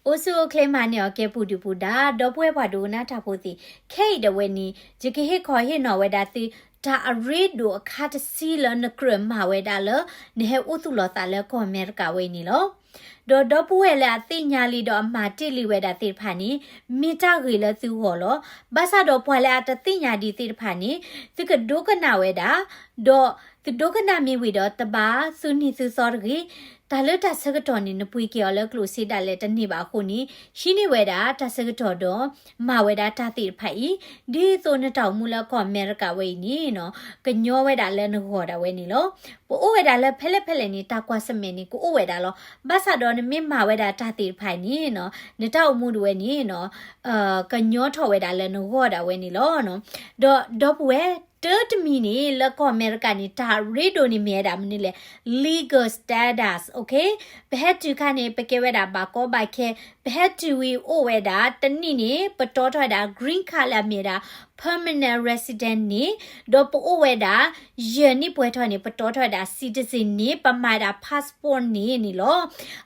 အိၣ်ဆူၣ်အိၣ်ချ့မၤန့ၢ်အီၤကဲပူၤဒုၣ်ပူၤဒါ ဒီပုၢ်ဝဲၢ်ပှၤဒိကနၣ်တၢ်ဖိသ့ၣ်, ခဲအံၤဒၣ်ဝဲန့ၣ် ယကဟ့ၣ်ခီဟ့ၣ်နီၤဝဲဒၣ်သု တၢ်အရ့ဒိၣ်အခါတဆံလၢနကြၢးမၤဝဲဒၣ်လၢ နဟဲအိၣ်သူၣ်လီၤသးလၢကီၢ်အမဲရကၤဝဲအံၤန့ၣ်လီၤ. ဒီးဒီပုၢ်ဝဲၢ်လၢအသ့ၣ်ညါလံဒီးအမၤတ့ၢ်လံဝဲဒၣ်သ့ၣ်တဖၣ်န့ၣ် မ့ၢ်တၢ်ဂ့ၤလၢသုဂီၢ်လီၤ. ဘၣ်ဆၣ်ဒီးပှၤလၢအတသ့ၣ်ညါဒံးသ့ၣ်တဖၣ်န့ၣ် သုကဒိကနၣ်ဝဲဒၣ်, ဒီးသုဒိကနၣ်မ့ၢ်ဝံၤဒီးတဘၣ်သူၣ်နံၤသူၣ်သီတဂ့ၤ. တၢ်လၢတၢ်ဆၢကတီၢ်န့ၣ် နပှ့ၤက့ၤအီၤလၢကျိၣ်စ့ဒၣ်လဲာ်တန့ၢ်ဘၣ်အဃိန့ၣ် ဟံးန့ၢ်ဝဲဒၣ်တၢ်ဆၢကတီၢ်ဒီး မၤဝဲဒၣ်တၢ်သ့ၣ်တဖၣ်အံၤ ဒ်သိးနတၢ်အိၣ်မူလၢကီၢ်အမဲရကၤဝဲအံၤန့ၣ်နီၤ ကညီဝဲဒၣ်လၢနဂီၢ်ဒၣ်ဝဲန့ၣ်လီၤ. ပအိၣ်ဝဲဒၣ်လၢဖဲလဲၣ်ဖဲလဲၣ်န့ၣ် တၢ်ကွၢ်ဆၢၣ်မဲာ်န့ၣ် ကအိၣ်ဝဲဒၣ်လီၤ. ဘၣ်ဆၣ်ဒီးနမ့ၢ်မၤဝဲဒၣ်တၢ်သ့ၣ်တဖၣ်အံၤန့ၣ်နီၤ နတၢ်အိၣ်မူဒၣ်ဝဲန့ၣ်နီၤ ကညီထီၣ်ဝဲဒၣ်လၢနဂီၢ်ဒၣ်ဝဲန့ၣ်လီၤ. ဒီးဒီပုၢ်ဝဲၢ် တၢတမံၤန့ၣ် လၢကီၢ်အမဲရကၤန့ၣ် တၢ်ရ့ဒိၣ်န့ၣ်မ့ၢ်ဝဲဒၣ်မနုၤလဲၣ်, legal status, okay? ပဟဲတုၤခါန့ၣ် ပကဲဝဲဒၣ်ဘၣ်ကီဘၣ်ခဲ, ပဟဲတုၤဝံၤအိၣ်ဝဲဒၣ် တနံၣ်န့ၣ် ပတီထီၣ်ဝဲဒၣ် green card လၢအမ့ၢ်ဝဲဒၣ် permanent resident န့ၣ်, ဒီးပအိၣ်ဝဲဒၣ် ယဲၢ်နံၣ်ပှဲၤထီၣ်န့ၣ် ပတီထီၣ်ဝဲဒၣ် citizen န့ၣ် ပမၤဝဲဒၣ် passport န့ၣ်န့ၣ်လီၤ.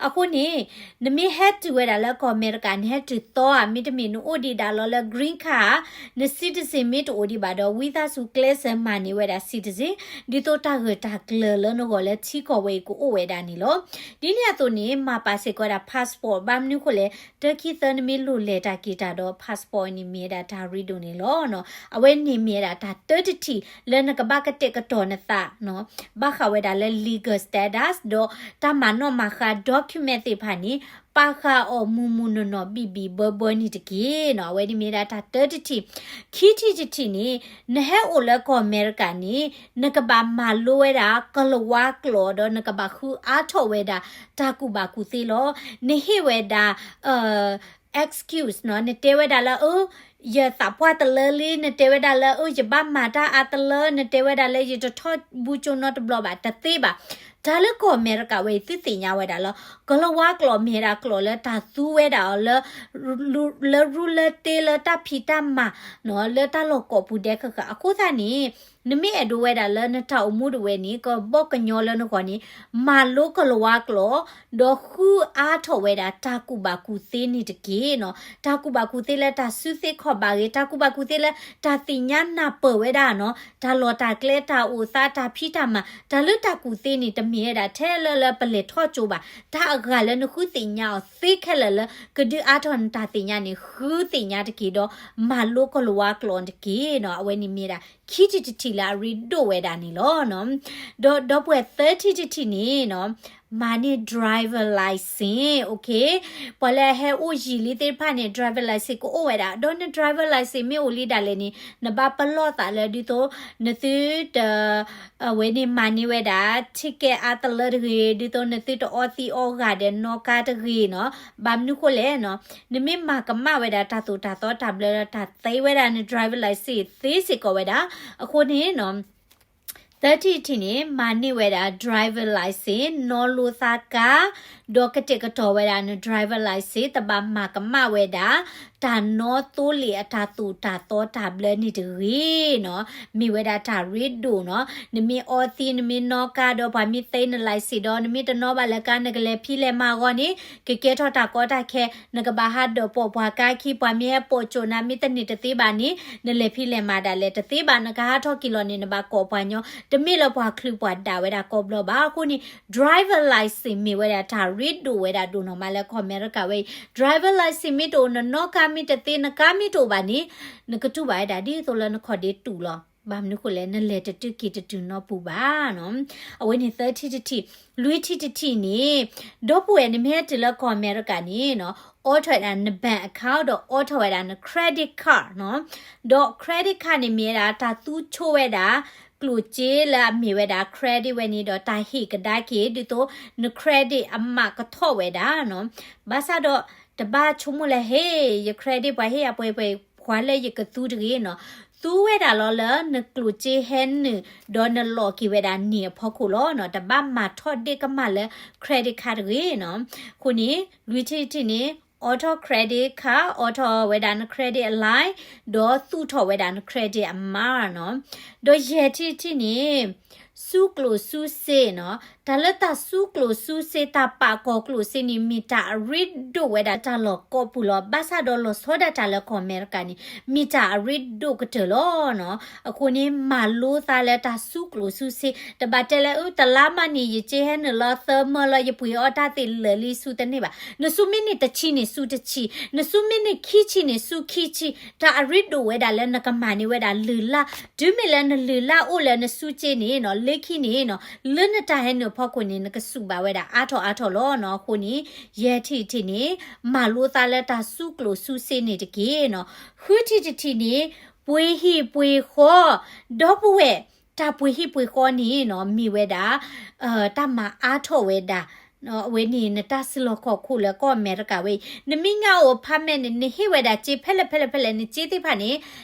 အဃိန့ၣ် နမ့ၢ်ဟဲတုၤဝဲဒၣ်လၢကီၢ်အမဲရကၤ နဟဲတုၤသီဧါ, မ့တမ့ၢ်နအိၣ်ဒံးဒၣ်လီၤလၢ green card ဧါ, န citizen မ့ၢ်တအိၣ်ဒံးဘၣ်ဒီး ဝံသးစူၤကျဲးစၢးမၤန့ၢ်ဝဲဒၣ် citizen ဒ်သိးတၢ်ဂၢၢ်တၢ်ကျၢၤလၢနဂီၢ်လၢထံကီၢ်ဝဲအံၤကအိၣ်ဝဲဒၣ်န့ၣ်လီၤ. ဒ်န့ၣ်အသိးန့ၣ် မၤပာ်စ့ၢ်ကီးဝဲဒၣ် passport ဘၣ်မနုၤအဃိလဲၣ်, တၢခံသၢနမ့ၢ်လိၣ်လဲၤတၢ်က့ၤတၢ်ဒီး passport န့ၣ်မ့ၢ်ဝဲဒၣ်တၢ်ရ့ဒိၣ်န့ၣ်လီၤ. အဝဲန့ၣ်မ့ၢ်ဝဲဒၣ်တၢ်တၢတထံၣ်လၢနကဘၣ်ကတဲာ်ကတီၤနသး ဘၣ်ဃးဝဲဒၣ်လၢ legal status ဒီးတၢ်မၤနီၣ်မၤဃါ document သ့ၣ်တဖၣ်န့ၣ် ပာ်ဃာ်အီၤမုၢ်မုၢ်နီၢ်နီၢ်ဘံၣ်ဘံၣ်ဘၢဘၢန့ၣ်တက့ၢ်နီၤ. အဝဲန့ၣ်မ့ၢ်ဝဲဒၣ်တၢ်တၢတထံၣ်. ခံထံၣ်တထံၣ်န့ၣ် နဟဲအိၣ်လၢကီၢ်အမဲရကၤန့ၣ် နကဘၣ်မၤလိဝဲဒၣ်ကလံးဝါကျိာ် ဒီးနကဘၣ်ဃုအါထီၣ်ဝဲဒၣ်တၢ်ကူၣ်ဘၣ်ကူၣ်သ့လီၤ. နဟ့ၣ်ဝဲဒၣ် excuse နီၤ, နတဲဝဲဒၣ်လၢ အၢ ယသးပှၢ်တလၢလံ, နတဲဝဲဒၣ်လၢ အၢ ယဘၣ်မၤတၢ်အါတလၢ, နတဲဝဲဒၣ်လၢ ယတထီၣ်ဘူးကၠိနီတဘျီဘၣ်, တသ့ဘၣ်. တၢ်လၢကီၢ်အမဲရကၤဝဲအံၤ သုသ့ၣ်ညါဝဲဒၣ်လၢ ကလံးဝါကျိာ်မ့ၢ်ဝဲဒၣ်ကျိာ်လၢတၢ်သူဝဲဒၣ်အီၤလၢ လၢရူလၢတ့လၢတၢ်ဖံးတၢ်မၤနီၤ, လၢတၢ်လီၢ်ကိးပူၤဒဲးဃၣ်ဃၣ်. အဃိသတးန့ၣ် နမ့ၢ်အဲၣ်ဒိးဝဲဒၣ်လၢနတၢ်အိၣ်မူဒၣ်ဝဲန့ၣ် ကဘီကညီလၢနဂီၢ်န့ၣ် မၤလိကလံးဝါကျိာ် ဒီးဃုအါထီၣ်ဝဲဒၣ်တၢ်ကူၣ်ဘၣ်ကူၣ်သ့န့ၣ်တက့ၢ်နီၤ. တၢ်ကူၣ်ဘၣ်ကူၣ်သ့လၢတၢ်စုသ့ခီၣ်ဘၣ်ဂ့ၤ, တၢ်ကူၣ်ဘၣ်ကူၣ်သ့လၢတၢ်သ့ၣ်ညါနၢ်ပၢၢ်ဝဲဒၣ်နီၤ, တၢ်လီၢ်တၢ်ကျဲ တၢ်အိၣ်သး တၢ်ဖံးတၢ်မၤ, တၢ်လၢတၢ်ကူၣ်သ့န့ၣ် တမ့ၢ်ဝဲဒၣ်ထဲလၢလၢပလဲၤထီၣ်ကၠိဘၣ်. တၢ်အဂၤလၢနဃုသ့ၣ်ညါအီၤသ့ခဲလၢာ်လၢ ကဒုးအါထီၣ်နတၢ်သ့ၣ်ညါန့ၣ် ဃုသ့ၣ်ညါတက့ၢ်ဒီး မၤလိကလံးဝါကျိာ်တက့ၢ်နီၤ. အဝဲန့ၣ်မ့ၢ်ဒၣ် ခံထံၣ်တထံၣ်လၢအရ့ဒိၣ်ဝဲဒၣ်န့ၣ်လီၤ. ဒီးဒီပုၢ်ဝဲၢ် သၢထံၣ်တထံၣ်န့ၣ်နီၤ, မၤန့ၢ် driver license, okay? ပှၤလၢအဟဲအိၣ်ယံာ်လံသ့ၣ်တဖၣ်န့ၣ် driver license ကအိၣ်ဝဲဒၣ်, ဒီးန driver license မ့ၢ်အိၣ်လံဒၣ်လဲာ်န့ၣ် နဘၣ်ပလီၢ်သးလၢဒ်သိး နသုတ အဝဲန့ၣ်မၤန့ၢ်ဝဲဒၣ် ticket အါတလၢတဂ့ၤ, ဒ်သိးနသုတအီသံးအီဂၤဒီးနီၣ်ကါတဂ့ၤနီၤ. ဘၣ်မနုၤဃိလဲၣ်နီၤ, နမ့ၢ်မၤကမၣ်ဝဲဒၣ်တၢ်သိၣ်တၢ်သီတၢ်ဘျၢလၢတၢ်သ့ဝဲဒၣ်န driver license သ့စ့ၢ်ကီးဝဲဒၣ်. အဃိန့ၣ်နီၤ သၢထံၣ်တထံၣ်န့ၣ် မၤန့ၢ်ဝဲဒၣ် driver license နီၣ်လိသးကါ, ဒီးကတဲာ်ကတီၤဝဲဒၣ်န driver license တဘၣ်မၤကမၣ်ဝဲဒၣ် တၢ်နီၣ်သိလ့ၣ်အတၢ်သိၣ်တၢ်သီတၢ်ဘျၢန့ၣ်တဂ့ၤနီၤ. မ့ၢ်ဝဲဒၣ်တၢ်ရ့ဒိၣ်နီၤ. နမ့ၢ်အီသံး နမ့ၢ်နီၣ်ကါဒီးပှၤမ့ၢ်သ့န license ဒီး နမ့ၢ်တနီၣ်ဘၣ်လၢကါ နကလဲၤဖံးလဲၤမၤအဂီၢ်န့ၣ် ကကဲထီၣ်တၢ်ကီတၢ်ခဲ, နကဘၣ်ဟးဒၢးပိာ်ပှၤကါခံ, ပှၤမ့ၢ်ဟဲပိာ်ကၠိနၤ မ့ၢ်တန့ၢ်တသ့ဘၣ်န့ၣ် နလဲၤဖံးလဲၤမၤဒၣ်လဲာ်တသ့ဘၣ်, နကဟးထီၣ်က့ၤလီၤန့ၣ် နဘၣ်ကိးပှၤညီ, တမ့ၢ်လၢပှၤချုးပှၤဒၣ်ဝဲဒၣ်ကိးဘျီဘၣ်. အဃိန့ၣ် driver license မ့ၢ်ဝဲဒၣ်တၢ်ရ့ဒိၣ်ဝဲဒၣ်ဒိၣ်နီၢ်မးလၢကီၢ်အမဲရကၤဝဲအံၤ. driver license မ့ၢ်တအိၣ် နနီၣ်ကါမ့ၢ်တသ့ နကါမ့ၢ်တအိၣ်ဘၣ်န့ၣ် နကတူၢ်ဘၣ်ဝဲဒၣ်ဒ်သိးလၢနခီၣ်ဒ့တူာ်လီၤ. ဘၣ်မနုၤဃိလဲၣ် နလဲၤတတုၤက့ၤတတုၤနီတပူၤဘၣ်နီၤ. အဝဲန့ၣ်သၢထံၣ်တထံၣ်, လွံၢ်ထံၣ်တထံၣ်န့ၣ်, ဒီပုၢ်ဝဲၢ်နမ့ၢ်ဟဲတုၤလၢကီၢ်အမဲရကၤန့ၣ်နီၤ, အိးထီၣ်ဝဲဒၣ်န bank account ဒီးအိးထီၣ်ဝဲဒၣ်န credit card နီၤ. ဒီး credit card န့ၣ်မ့ၢ်ဝဲဒၣ်တၢ်သူဆိဝဲဒၣ် ကျိၣ်စ့လၢအမ့ၢ်ဝဲဒၣ် credit ဝဲန့ၣ်ဒီးတၢ်ဟ့ၣ်ကဒါက့ၤ ဒ်သိးန credit အမးကထီၣ်ဝဲဒၣ်နီၤ. ဘၣ်ဆၣ်ဒီး တဘၣ်ဆိကမိၣ်လၢ ဟ့ၣ် ယ credit ပှၤဟ့ၣ်ယၤပှဲၤပှဲၤ ပှၤလၢယကသူတဂ့ၤနီၤ. သူဝဲဒၣ်လီၤလၢနကျိၣ်စ့ဟဲနုာ် ဒီးနလီၤက့ၤဝဲဒၣ်န့ၣ်အဖီခိၣ်လီၤနီၤ. တဘၣ်မၤထီၣ်ဒ့ၣ်ကမၣ်လၢ credit card တဂ့ၤနီၤ. အဃိန့ၣ် လွံၢ်ထံၣ်တထံၣ်န့ၣ် အိးထီၣ် credit card, အိးထီၣ်ဝဲဒၣ်န credit line ဒီးသူၣ်ထီၣ်ဝဲဒၣ်န credit အမးနီၤ. ဒီးယဲၢ်ထံၣ်တထံၣ်န့ၣ် စူကျိၣ်စူစ့နီၤ, တၢ်လၢတၢ်စူကျိၣ်စူစ့ တၢ်ပာ်ကီၢ်ကျိၣ်စ့န့ၣ် မ့ၢ်တၢ်အရ့ဒိၣ်ဝဲဒၣ်လၢတၢ်လီၢ်ကိးပူၤလီၤ. ဘၣ်ဆၣ်ဒီးလီၤဆီဒၣ်တၢ်လၢကီၢ်အမဲရကၤန့ၣ် မ့ၢ်တၢ်အရ့ဒိၣ်ကတၢၢ်လီၤနီၤ. အဃိန့ၣ် မၤလိသးလၢတၢ်စူကျိၣ်စူစ့, တဘၣ်တဲလၢ အၢ တလါမးန့ၣ် ယက့ဟဲနုာ်လီၤသၢမၢလီၤ ယပှ့ၤအီၣ်တၢ်သ့ၣ်လၢာ်လံ စူတန့ၢ်ဘၣ်. နစူမ့ၢ်န့ၢ်တဆံန့ၣ် စူတဆံ, နစူမ့ၢ်န့ၢ်ခံဆံန့ၣ် စူခံဆံ, တၢ်အရ့ဒိၣ်ဝဲဒၣ်လၢနကမၤန့ၢ်ဝဲဒၣ်လုၢ်လၢ်, တုၤမ့ၢ်လၢနလုၢ်လၢ်အိၣ်လၢနစူက့န့ၣ်နီၤ လၢခံန့ၣ်နီၤ လၢနတၢ်ဟဲနုာ်ဖီခိၣ်န့ၣ် နကစူးဘၣ်ဝဲဒၣ်အါထီၣ်အါထီၣ်လီၤနီၤ. အဃိန့ၣ် ယဲၢ်ထံၣ်တထံၣ်န့ၣ် မၤလိသးလၢတၢ်စူကျိၣ်စူစ့န့ၣ်တက့ၢ်နီၤ. ဃုထံၣ်တထံၣ်န့ၣ် ပှ့ၤဟံၣ်ပှ့ၤဃီ, ဒီပုၢ်ဝဲၢ်, တၢ်ပှ့ၤဟံၣ်ပှ့ၤဃီန့ၣ်နီၤ မ့ၢ်ဝဲဒၣ် တၢ်မၤအါထီၣ်ဝဲဒၣ် အဝဲန့ၣ် နတၢ်စုလီၢ်ခီၣ်ခိၣ်လၢကီၢ်အမဲရကၤဝဲအံၤ, နမ့ၢ်ငါအိၣ် apartment န့ၣ် နဟ့ၣ်ဝဲဒၣ်စ့ဖဲလဲၣ်ဖဲလဲၣ်ဖဲလဲၣ် နစ့သ့ၣ်တဖၣ်န့ၣ်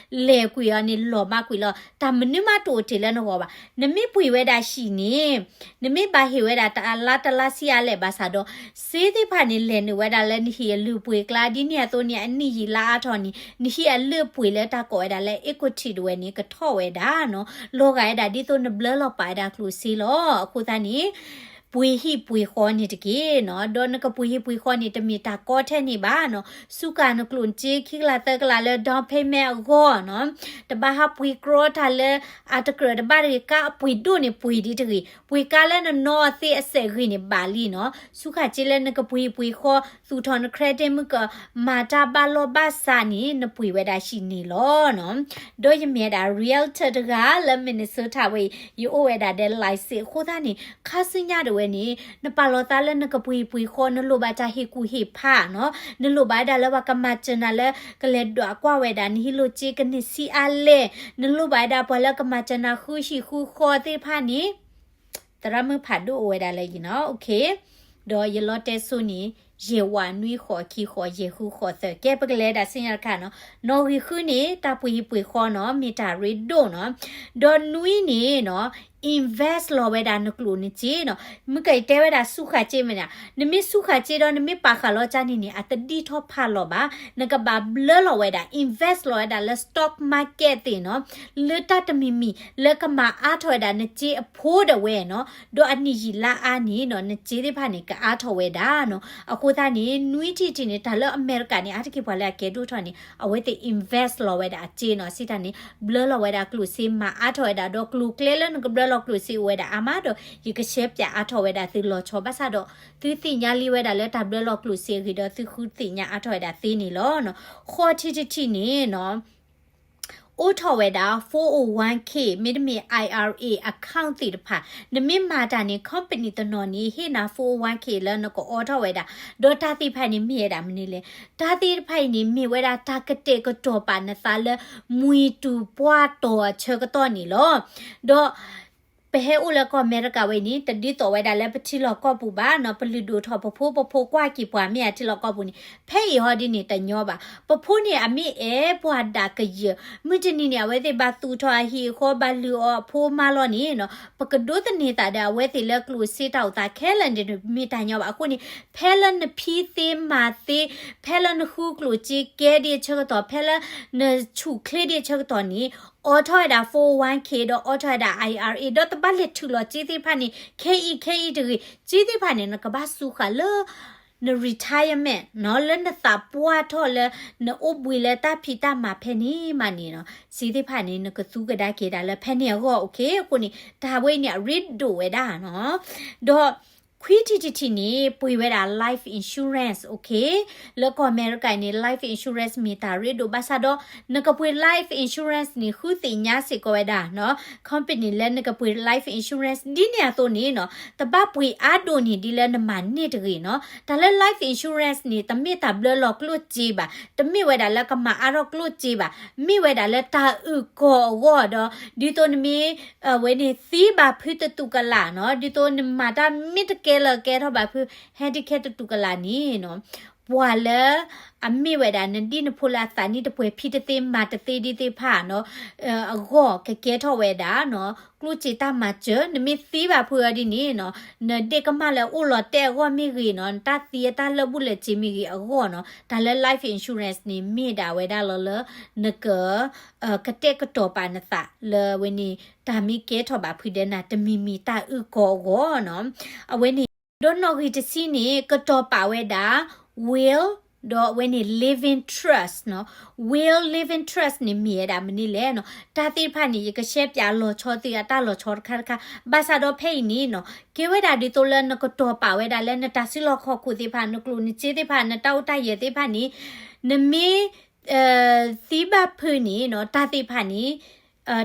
လဲၤကွံာ်အီၤန့ၣ် လီၤမၢ်ကွံာ်လီၤ. တၢ်မနုၤမးတအိၣ်တ့ၢ်လၢနဂီၢ်ဘၣ်. နမ့ၢ်ပှ့ၤဝဲဒၣ်ဟံၣ်န့ၣ် နမ့ၢ်ဘၣ်ဟ့ၣ်ဝဲဒၣ်တလါတလါဆံးအါလဲၣ်ဘၣ်ဆၣ်ဒီး စ့သ့ၣ်တဖၣ်န့ၣ် လဲၤနုာ်ဝဲဒၣ်လၢနဟံၣ်အလုၢ်အပှ့ၤကျါ ဒ်န့ၣ်အသိးန့ၣ် အနံၣ်ယံာ်လါအါထီၣ်န့ၣ် နဟံၣ်အလုၢ်အပှ့ၤလၢတၢ်ကိးဝဲဒၣ်လၢ equity တဝဲန့ၣ် ကထီၣ်ဝဲဒၣ်နီၤ, လီၤဂာ်ဝဲဒၣ်ဒ်သိးနဘျၢလီၤပာ်ဝဲဒၣ်ကျိၣ်စ့လီၤ. အဃိသတးန့ၣ် ပှ့ၤဟံၣ်ပှ့ၤဃီန့ၣ်တက့ၢ်နီၤ, ဒီးနကပှ့ၤဟံၣ်ပှ့ၤဃီန့ၣ် တမ့ၢ်တၢ်ကီထဲန့ၣ်ဘၣ်နီၤ, စူးကၣ်နကျိၣ်စ့ခံကလးသၢကလးလၢ down payment အဂီၢ်နီၤ, တဘၣ်ဟးပှ့ၤကြီတၢ်လၢအတကြၢးတဘၣ်တဂ့ၤ, ကါအပှ့ၤဒိၣ်န့ၣ်ပှ့ၤဒ်တဂ့ၤ, ပှ့ၤကါလၢနနီၢ်အသ့အစဲးဂ့ၤန့ၣ်ဘၣ်လံနီၤ, စူးကၣ်စ့လၢနကပှ့ၤဟံၣ်ပှ့ၤဃီ သူၣ်ထီၣ်န credit မုၢ်ကမၤတၢ်ဘၣ်လီၢ်ဘၣ်စးန့ၣ် နပှ့ၤဝဲဒၣ်ဟံၣ်န့ၣ်လီၤနီၤ. ဒီးယမ့ၢ်ဝဲဒၣ် realtor တဂၤလၢ Minnesota ဝဲအံၤ, ယအိၣ်ဝဲဒၣ်ဒီး license အဃိသတးန့ၣ် ခါဆူညါတဝဲန့ၣ် နပာ်လီၤသးလၢနကပှ့ၤဟံၣ်ပှ့ၤဃီ နလိၣ်ဘၣ်တၢ်ဟ့ၣ်ကူၣ်ဟ့ၣ်ဖးနီၤ, နလိၣ်ဘၣ်ဝဲဒၣ်လၢပှၤကမၤစၢၤနၤလၢ ကလဲၤဒွးကွၢ်ဝဲဒၣ်နဟံၣ်လီၢ်စ့ကန့ၢ်ဆံးအါလဲၣ်, နလိၣ်ဘၣ်ဝဲဒၣ်ပှၤလၢကမၤစၢၤနၤဃုဟံၣ်ဃုဃီသ့ၣ်တဖၣ်န့ၣ် သရၣ်မုၣ်ဖးဒိၣ်အိၣ်ဝဲဒၣ်လၢယနီၤ, okay, ဒီးယလီတဲစိန့ၣ် ယဲၢ်ဝးနွံဃိးခံဃိးယဲၢ်ဃုဃိးသၢ, ကဲပကလဲၤဒၣ်ဆူညါတခါနီၤ, နီၣ်ဂံၢ်ဃုန့ၣ် တၢ်ပှ့ၤဟံၣ်ပှ့ၤဃီနီၤ မ့ၢ်တၢ်ရ့ဒိၣ်နီၤ, ဒီးနွံန့ၣ်နီၤ invest လီၤဝဲဒၣ်နကျိၣ်နစ့နီၤ, မ့ၢ်ကတဲဝဲဒၣ်စူးဃာ်စ့မ့ၢ်နီၤ, နမ့ၢ်စူးဃာ်စ့ဒီးနမ့ၢ်ပာ်ဃာ်လီၤကၢ်န့ၣ်န့ၣ် အတဒံၣ်ထီၣ်ဖးလီၤဘၣ်, နကဘၣ်ဘျၢလီၤဝဲဒၣ် invest လီၤဝဲဒၣ်လၢ stock market သ့ၣ်နီၤ, လၢတၢ်တမံၤမံၤ လၢကမၤအါထီၣ်ဝဲဒၣ်နစ့အဖိဒၣ်ဝဲနီၤ, ဒီးအနံၣ်ယံာ်လါအါန့ၣ်နီၤ နစ့သ့ၣ်တဖၣ်န့ၣ် ကအါထီၣ်ဝဲဒၣ်နီၤ, အဃိသတးန့ၣ် နွံထံၣ်တထံၣ်န့ၣ် တၢ်လၢအမဲရကၤန့ၣ် အါတက့ၢ်ပှၤလၢအကဲဒိၣ်ထီၣ်န့ၣ် အဝဲသ့ၣ် invest လီၤဝဲဒၣ်အစ့နီၤ, စံးတၢ်န့ၣ် ဘျၢလီၤဝဲဒၣ်ကျိၣ်စ့မၤအါထီၣ်ဝဲဒၣ် ဒီးကျိၤကျဲလၢနကဘျၢလီၤကျိၣ်စ့အိၣ်ဝဲဒၣ်အါမးဒီး ယကရှဲပၠးအါထီၣ်ဝဲဒၣ်သုလီၤဆီ ဘၣ်ဆၣ်ဒီး သုသ့ၣ်ညါလံဝဲဒၣ်လၢတၢ်ဘျၢလီၤကျိၣ်စ့အဂ့ၢ်ဒီး သုဃုသ့ၣ်ညါအါထီၣ်ဝဲဒၣ်သ့န့ၣ်လီၤ. ဃိးထံၣ်တထံၣ်န့ၣ်နီၤ အိးထီၣ်ဝဲဒၣ် four oh one k မ့တမ့ၢ် IRA account သ့ၣ်တဖၣ်, နမ့ၢ်မၤတၢ်န့ၣ် company တနီၤန့ၣ် ဟ့ၣ်နၤ four oh one k လၢနကအိးထီၣ်ဝဲဒၣ်, ဒီးတၢ်သ့ၣ်တဖၣ်န့ၣ်မ့ၢ်ဝဲဒၣ်မနုၤလဲၣ်, တၢ်သ့ၣ်တဖၣ်အံၤန့ၣ် မ့ၢ်ဝဲဒၣ်တၢ်ကတဲာ်ကတီၤပာ်နသးလၢ မှံတူၤပှၢ်တီၤအဆၢကတီၢ်န့ၣ်လီၤ. ဒီး ပဟဲအိၣ်လၢကီၢ်အမဲရကၤဝဲအံၤန့ၣ် တဒ်သိးဝဲဒၣ်လၢပထံလီၢ်ကီၢ်ပူၤဘၣ်နီၤ, ပလုၢ်ဒိၣ်ထီၣ်ပဖိ ပဖိကွၢ်က့ၤပှၤမ့ၢ်အထံလီၢ်ကီၢ်ပူၤန့ၣ်, ဖဲအံၤဟီဒ်န့ၣ်တညီဘၣ်. ပဖိန့ၣ် အမ့ၢ်အဲၣ်ပှၤဒၣ်ကယၢၢ်, မုၢ်တနံၤန့ၣ် အဝဲသ့ၣ်ဘၣ်သူၣ်ထီၣ်အဟံၣ်အဃီ ဘၣ်လုၢ်အီၣ်အဖိမါလီၤန့ၣ်နီၤ, ပကဒိးသန့ၤသးဒီးအဝဲသ့ၣ်လၢကျိၣ်စ့တၢ်အိၣ်သးခဲလၢာ်န့ၣ် မ့ၢ်တၢ်ညီဘၣ်. အဃိန့ၣ် ဖဲလၢနဖံးသ့မၤသ့, ဖဲလၢနဃုကျိၣ်စ့ကဲဒ်အဆၢကတီၢ်, ဖဲလၢနဆူၣ်ချ့ဒ်အဆၢကတီၢ်န့ၣ် အိးထီၣ်ဝဲဒၣ် four oh one k ဒီးအိးထီၣ်ဝဲဒၣ် IRA ဒီးတဘၣ်လဲၤထုးလီၤစ့သ့ၣ်တဖၣ်န့ၣ် ခဲအံၤခဲအံၤတဂ့ၤ, စ့သ့ၣ်တဖၣ်န့ၣ် နကဘၣ်စူးဃာ်လၢ န retirement နီၤ, လၢနသးပှၢ်ထီၣ်လၢ နအိၣ်ဘှံးလၢတၢ်ဖံးတၢ်မၤဖဲန့ၣ်မးန့ၣ်နီၤ, စ့သ့ၣ်တဖၣ်န့ၣ် နကသူကဒါက့ၤဒၣ်လၢဖဲန့ၣ်အဂီၢ်, okay, အဃိန့ၣ် တၢ်ဝဲအံၤန့ၣ် အရ့ဒိၣ်ဝဲဒၣ်နီၤ, ဒီး ခွံထံၣ်တထံၣ်န့ၣ် ပှ့ၤဝဲဒၣ် life insurance, okay, လၢကီၢ်အမဲရကၤန့ၣ် life insurance မ့ၢ်တၢ်ရ့ဒိၣ်ဘၣ်ဆၣ်ဒီး နကပှ့ၤ life insurance န့ၣ် ဃုသ့ၣ်ညါစ့ၢ်ကီးဝဲဒၣ်နီၤ, company လၢနကပှ့ၤ life insurance ဒ်န့ၣ်အသိးန့ၣ်နီၤ, တဘၣ်ပှ့ၤအါဒိၣ်န့ၢ်ဒ်လၢနမၤန့ၢ်တဂ့ၤနီၤ. တၢ်လၢ life insurance န့ၣ် တမ့ၢ်တၢ်ဘျၢလီၤကျိၣ်စ့ဘၣ်, တမ့ၢ်ဝဲဒၣ်လၢကမၤအါထီၣ်ကျိၣ်စ့ဘၣ်, မ့ၢ်ဝဲဒၣ်လၢတၢ်အုၣ်ကီၤအဂီၢ်ဒီး ဒ်သိးနမ့ၢ် အဝဲန့ၣ် သံဘၣ်ဖုးတတူၢ်ကလာ်နီၤ, ဒ်သိးနမၤတၢ်မ့ၢ်တကဲလၢာ်ကဲထီၣ်ဘၣ်ဖုး ဟဲဒ်ခဲတတူၢ်ကလာ်န့ၣ်နီၤ, ပှၤလၢအမ့ၢ်ဝဲဒၣ် နဒံၣ်နဖိလၢအသးနံၣ်တပှဲၤ ဖံတသ့မၤတသ့ဒ်သ့ၣ်တဖၣ်နီၤ အဂီၢ် ကကဲထီၣ်ဝဲဒၣ်နီၤ ကျိၣ်စ့တၢ်မၤစၢၤ နမ့ၢ်သံဘၣ်ဖုးအီၤဒ်န့ၣ်နီၤ နဒ့ၣ်ကမၢ်လၢအိၣ်လီၤတဲာ်အဂီၢ်မ့ၢ်ဂ့ၤနီၤ နတၢ်သံအတၢ်လၢာ်ဘူၣ်လဲၤစ့မ့ၢ်ဂ့ၤအဂီၢ်နီၤ တၢ်လၢ life insurance န့ၣ် မ့ၢ်ဒၣ်ဝဲဒၣ်လီၤလၢ နက ကတဲာ်ကတီၤပာ်နသးလၢအဝဲန့ၣ် တၢ်မ့ၢ်ကဲထီၣ်ဘၣ်ဖုးဒီးနၤတမံၤမံၤတၢ်အုၣ်ကီၤအဂီၢ်နီၤ အဝဲန့ၣ် ဒီးနီၣ်ဂံၢ်တဆံန့ၣ် ကတီၤပာ်ဝဲဒၣ် will ဒီးအဝဲန့ၣ် living trust နီၤ will living trust န့ၣ်မ့ၢ်ဝဲဒၣ်မနုၤလဲၣ်နီၤ တၢ်သ့ၣ်တဖၣ်န့ၣ် ယကရှဲပၠးလီၤဆီသုအတၢ်လီၤဆီတခါတခါ ဘၣ်ဆၣ်ဒီးဖဲအံၤန့ၣ်နီၤ ကဲဝဲဒၣ်ဒ်သိးလၢနကတီၤပာ်ဝဲဒၣ်လၢနတၢ်စုလီၢ်ခီၣ်ခိၣ်သ့ၣ်တဖၣ် နကျိၣ်နစ့သ့ၣ်တဖၣ် နတၢ်အိၣ်တၢ်ယဲၢ်သ့ၣ်တဖၣ်န့ၣ် နမ့ၢ် သံဘၣ်ဖုးန့ၣ်နီၤ တၢ်သ့ၣ်တဖၣ်န့ၣ်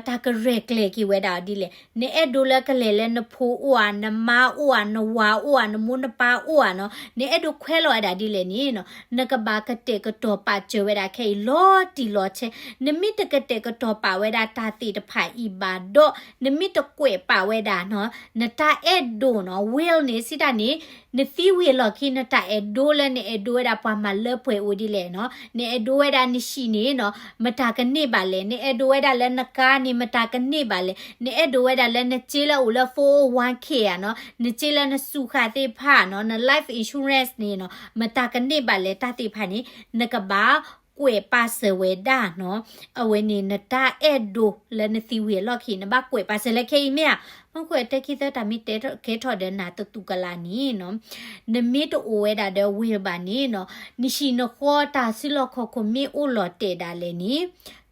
တၢ်ကရဲၣ်ကျဲၤက့ၤဝဲဒၣ်ဒ်လဲၣ် နအဲၣ်ဒိးလၢကလဲၤလၢနဖိအိၣ်ဧါ နမါအိၣ်ဧါ နဝၤအိၣ်ဧါ နမိၢ်နပၢ်အိၣ်ဧါနီၤ နအဲၣ်ဒိးခွဲးလီၤဝဲဒၣ်ဒ်လဲၣ်န့ၣ်နီၤ နကဘၣ်ကတဲာ်ကတီၤပာ်စၢၤဝဲဒၣ်ခဲအံၤ လီၤတံၢ်လီၤဆဲး နမ့ၢ်တကတဲာ်ကတီၤပာ်ဝဲဒၣ်တၢ်သ့ၣ်တဖၣ်အံၤဘၣ်ဒီး နမ့ၢ်တကွဲးပာ်ဝဲဒၣ်နီၤ နတၢ်အဲၣ်ဒိးနီၤ will န့ၣ် စံးတၢ်န့ၣ် နသံဝံၤအလီၢ်ခံ နတၢ်အဲၣ်ဒိးလၢနအဲၣ်ဒိးဝဲဒၣ်ပှၤမၤလၢပှဲၤအိၣ်ဒ်လဲၣ်နီၤ နအဲၣ်ဒိးဝဲဒၣ်နဟံၣ်န့ၣ်နီၤ မတၤကန့ၢ်ဘၣ်လဲၣ် နအဲၣ်ဒိးဝဲဒၣ်လၢနကါန့ၣ် မတၤကန့ၢ်ဘၣ်လဲၣ် နအဲၣ်ဒိးဝဲဒၣ်လၢနစ့လၢအိၣ်လၢ four oh one k ဧါနီၤ နစ့လၢနစူးဃာ်သ့ၣ်တဖၣ်နီၤ န life insurance န့ၣ်နီၤ မတၤကန့ၢ်ဘၣ်လဲၣ် တၢ်သ့ၣ်တဖၣ်န့ၣ် နကဘၣ်ကွဲးပာ်စၢၤဝဲဒၣ်နီၤ အဝဲန့ၣ်နတၢ်အဲၣ်ဒိးလၢနသံဝံၤအလီၢ်ခံ နဘၣ်ကွဲးပာ်စၢၤလၢခဲအံၤမ့ၢ်ဧါ မ့ၢ်ဃိတၢ်ခံသၢတၢ်မ့ၢ်တဲကဲထီၣ်ဒီးနၤတသူကလးန့ၣ်နီၤ နမ့ၢ်တအိၣ်ဝဲဒၣ်ဒီး will ဘၣ်န့ၣ်နီၤ နဟံၣ်နဃီတၢ်စုလီၢ်ခီၣ်ခိၣ်မ့ၢ်အိၣ်လီၤတဲာ်ဒၣ်လဲာ်န့ၣ်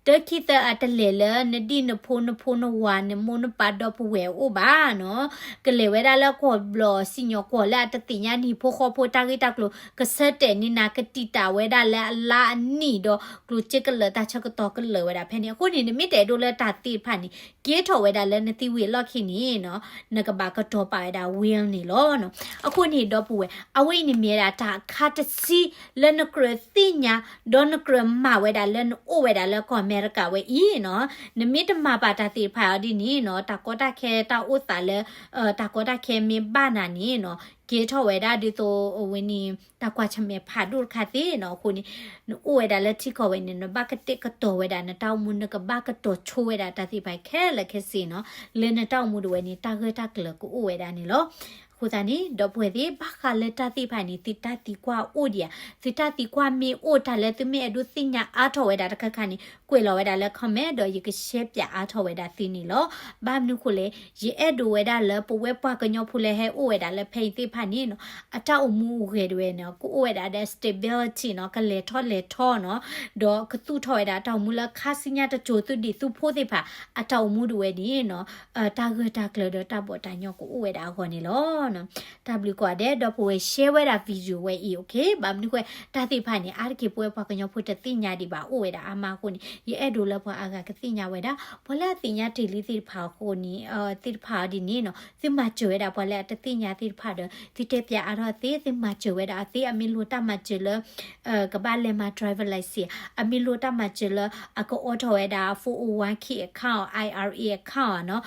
တၢ်ခံသၢအတလဲၤလၢနဒံၣ်နဖိနဖိနဝၤနမိၢ်နပၢ်ဒီပုၢ်ဝဲၢ်အအိၣ်ဘၣ်နီၤ ကလဲၤဝဲဒၣ်လၢကွီၢ်ဘျီၣ်စံၣ်ညီၣ်ကွီၢ်လၢအတသ့ၣ်ညါနဟံၣ်ဖိဃီဖိတၢ်ဂ့ၢ်တၢ်ကျိၤ ကဆၢတဲာ်န့ၢ်နၤ ကတံာ်တာ်ဝဲဒၣ်လၢအလါအနံၣ်ဒီး ကျိၣ်စ့ကလၢာ်တၢ်ဆၢကတီၢ်ကလၢာ်ဝဲဒၣ်ဖဲန့ၣ် အဃိန့ၣ် နမ့ၢ်တအဲၣ်ဒိးလၢတၢ်သ့ၣ်တဖၣ်န့ၣ် ကဲထီၣ်ဝဲဒၣ်လၢနသံဝံၤအလီၢ်ခံန့ၣ်နီၤ နကဘၣ်ကတီၤပာ်ဝဲဒၣ် will န့ၣ်လီၤနီၤ အဃိန့ၣ်ဒီပုၢ်ဝဲၢ် အဝဲအံၤန့ၣ်မ့ၢ်ဝဲဒၣ်တၢ်အခါတဆံလၢနကြၢးသ့ၣ်ညါ ဒီးနကြၢးမၤဝဲဒၣ်လၢနအိၣ်ဝဲဒၣ်လၢကီၢ်အမဲရကၤဝဲအံၤနီၤ နမ့ၢ်တမၤပာ်တၢ်သ့ၣ်တဖၣ်အီၤဒ်န့ၣ်နီၤ တၢ်ကီတၢ်ခဲတၢ်အိၣ်သးလၢ တၢ်ကီတၢ်ခဲမ့ၢ်ဘၣ်နၤန့ၣ်နီၤ ကဲထီၣ်ဝဲဒၣ်ဒ်သိးအဝဲန့ၣ် တၢ်ကွၢ်ဆၢၣ်မဲာ်ဖးဒိၣ်တခါသ့နီၤ အဃိန့ၣ် နအိၣ်ဝဲဒၣ်လၢထံကီၢ်ဝဲန့ၣ် နဘၣ်ကတဲာ်ကတီၤဝဲဒၣ်နတၢ်အိၣ်မူ နကဘၣ်ကတီၤဆိဝဲဒၣ်တၢ်သ့ၣ်တဖၣ်ခဲလၢာ်ခဲဆ့နီၤ လၢနတၢ်အိၣ်မူဒၣ်ဝဲန့ၣ် တၢ်ဂၢၢ်တၢ်ကျၢၤကအိၣ်ဝဲဒၣ်န့ၣ်လီၤ အဃိသတးန့ၣ် ဒီပုၢ်ဝဲၢ်သ့ၣ် ဘၣ်ဃးလၢတၢ်သ့ၣ်တဖၣ်န့ၣ် သုတၢ်သံကွၢ်အိၣ်ဒံးဧါ သုတၢ်သံကွၢ်မ့ၢ်အိၣ်တၢ်လၢသုမ့ၢ်အဲၣ်ဒိးသ့ၣ်ညါအါထီၣ်ဝဲဒၣ်တခါခါန့ၣ် ကွဲးလီၤဝဲဒၣ်လၢ comment ဒီးယကရှဲပၠးအါထီၣ်ဝဲဒၣ်သုန့ၣ်လီၤ ဘၣ်မနုၤဃိလဲၣ် ယအဲၣ်ဒိးဝဲဒၣ်လၢပဝဲပှၤကညီဖိလၢဟဲအိၣ်ဝဲဒၣ်လၢဖဲအံၤသ့ၣ်တဖၣ်န့ၣ်နီၤ အတၢ်အိၣ်မူအိၣ်ဂဲၤဒၣ်ဝဲန့ၣ် ကအိၣ်ဝဲဒၣ်ဒီး stability နီၤ ကလဲၤထီၣ်လဲၤထီနီၤ ဒီးကသူၣ်ထီၣ်ဝဲဒၣ်တၢ်အိၣ်မူလၢခါဆူညါတစိၤ သုဒံးသုဖိသ့ၣ်တဖၣ် အတၢ်အိၣ်မူဒၣ်ဝဲန့ၣ်နီၤ တၢ်ဂၢၢ်တၢ်ကျၢၤဒီးတၢ်ဘီၣ်တၢ်ညီကအိၣ်ဝဲဒၣ်အဂီၢ်န့ၣ်လီၤ တၢ်ဘျုးကိးဂၤဒဲး ဒီပုၢ်ဝဲၢ် share ဝဲဒၣ် video ဝဲအံၤ okay ဘၣ်မနုၤဃိ တၢ်သ့ၣ်တဖၣ်န့ၣ် အါတက့ၢ်ပဝဲပှၤကညီဖိတသ့ၣ်ညါဒံးဘၣ် အိၣ်ဝဲဒၣ်အါမးအဃိန့ၣ် ယအဲၣ်ဒိးလၢပှၤအါဂၤကသ့ၣ်ညါဝဲဒၣ် ပှၤလၢအသ့ၣ်ညါတ့ၢ်လံသ့ၣ်တဖၣ်အဃိန့ၣ် သ့ၣ်တဖၣ်အီၤဒ်န့ၣ်နီၤ သုမၤစၢၤဝဲဒၣ်ပှၤလၢအတသ့ၣ်ညါသ့ၣ်တဖၣ်ဒီး သုတဲပၠးအါထီၣ်သ့ သုမၤစၢၤဝဲဒၣ်အီၤသ့ အမ့ၢ်လိၣ်တၢ်မၤစၢၤလၢ ကဘၣ်လဲၤမၤ driver license အမ့ၢ်လိၣ်တၢ်မၤစၢၤလၢ အကအိးထီၣ်ဝဲဒၣ် four oh one k account IRA account နီၤ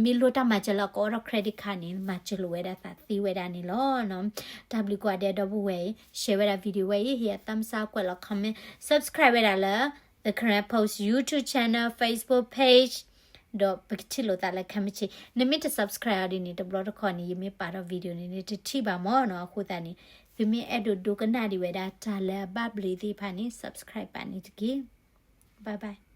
မ့ၢ်လိၣ်တၢ်မၤစၢၤလၢအကအိးထီၣ် credit card န့ၣ် မၤစၢၤလိာ်ဝဲဒၣ်သးသ့ဝဲဒၣ်န့ၣ်လီၤ. တၢ်ဘျုးကိးဂၤဒဲး ဒီပုၢ်ဝဲၢ် share ဝဲဒၣ် video ဝဲအံၤ hit အ thumbs up ကွဲးလီၤ comment subscribe ဝဲဒၣ်လၢ The Karen Post YouTube channel Facebook page ဒီးပကထံၣ်လိာ်သးလၢခဲမုၢ်ဆ့ၣ် နမ့ၢ်တ subscribe အီၤဒ်န့ၣ် တဘျီတခီၣ်န့ၣ် ယမ့ၢ်ပာ်ထီၣ် video န့ၣ် နတထံၣ်ဘၣ်မၢ်နီၤ အဃိသတးန့ၣ် သုမ့ၢ်အဲၣ်ဒိးဒိကနၣ်ဒံးဝဲဒၣ်တၢ်လၢအဘၣ်ဘျုးသ့ၣ်တဖၣ်န့ၣ် subscribe ပာ်န့ၣ်တက့ၢ်. Bye bye.